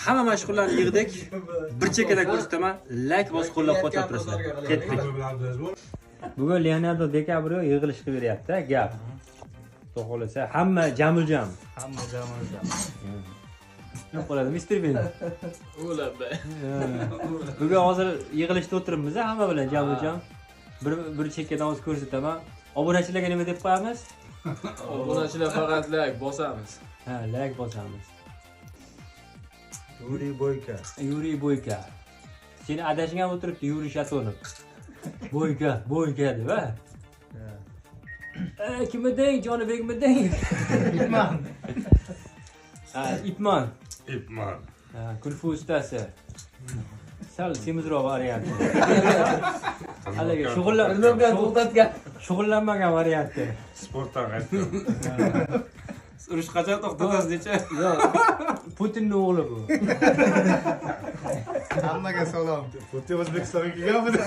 Hamma mashhurlarni yig'dik. Bir chekkada ko'rsataman. Like bosib qo'llab-quvvatlab turasizlar. Ketdik. Bugun Leonardo DiCaprio yig'ilish qilib beryapti, gap. Xudo xohlasa hamma jamuljam. Hamma jamuljam. Nima qiladi Mr. Bean? O'lab. Bugun hozir yig'ilishda o'tiribmiz hamma bilan jamuljam. Bir chekkadan hozir ko'rsataman. Obunachilarga nima deb qo'yamiz? Obunachilar faqat like bosamiz. Ha, like bosamiz. Yuriy Boyka. Yuriy Boyka. Seni adashing ham o'tiribdi Yuriy Shatonov. Boyka, Boyka deb, ha? Kim eding? Jonibekmiding? Ipman. Ha, Ipman. Ipman. Ha, kulfu ustasi. Sal semizroq varianti. Haligi shug'ullanmagan varianti. Sportdan qaytgan. Urush qachon to'xtatasiz necha? Yo'q. Putinning o'g'li bu. Hammaga salom. Putin O'zbekistonga kelganmidi?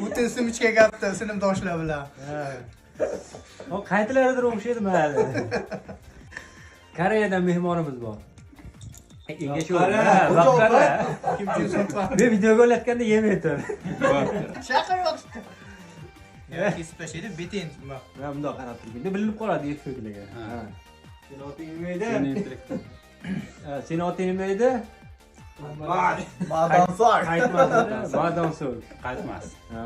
Putin simichga gapdi sinfdoshlar bilan. O qaytilardir o'xshaydi mayli. Koreyadan mehmonimiz bor. Qara. Men videoga olayotganda yemay tur. Chaqir yotibdi. Kesib tashlaydi, betin. Men bundoq qarab turganda bilinib qoladi effektlarga. Ha. Seni oting nima edi? Seni oting nima edi? Madonsoy. Qaytmas. Madonsoy. Qaytmas. Ha.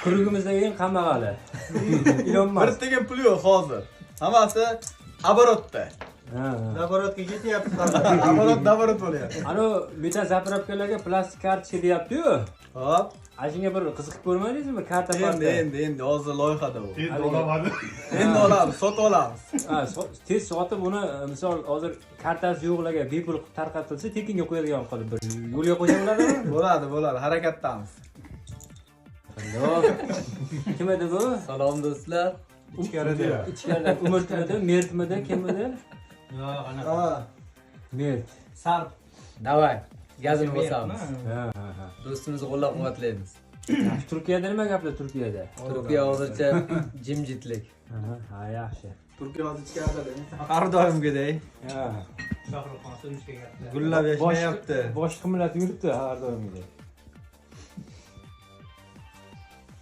Kurugimizdan keyin qamag'ali. Ilon Bir Musk. tekin pul yo'q hozir. Hammasi aborotda. Ha. Laboratga ketyapti. Aborot, naborot bo'lyapti. Ano metan zapravkalarga plastik kartochka deyapti-yu. Hop. A shunga bir qiziqib ko'rmadingizmi? Karta Endi, endi, endi hozir loyihada u. Endi olamadim. Endi olamiz, sotib olamiz. Ha, tez sotib uni misol hozir kartasi yo'qlarga bepul tarqatilsa tekinga qo'yadigan qilib bir yo'lga qo'ysa bo'ladimi? Bo'ladi, bo'ladi, harakatdamiz. Kim edi bu? Salom do'stlar. Ichkarida. Ichkarida Umrtmidi, Mertmidi, kim edi? Yo'q, anaqa. Mert. Sarp. Davay, gazini bosamiz. Ha, ha, ha. Do'stimizni qo'llab-quvvatlaymiz. Turkiyada nima gaplar Turkiyada? Turkiya hozircha jimjitlik. Ha, yaxshi. Turkiya hozir ichkarida. Har doimgidek Ha. Shohruxxon simichga gapdi. gullab yashnayapti. Bosh qimlatib yuribdi har doimgidek.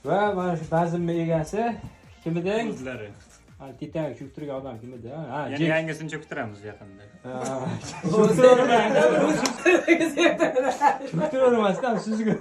Va mana shu bazmni egasi kim edi? O'zlari. Ha, Titanik cho'ktirgan odam kim edi? Ha, Yana Jek. yangisini cho'ktiramiz yaqinda. Cho'ktiravermasdan suzgu.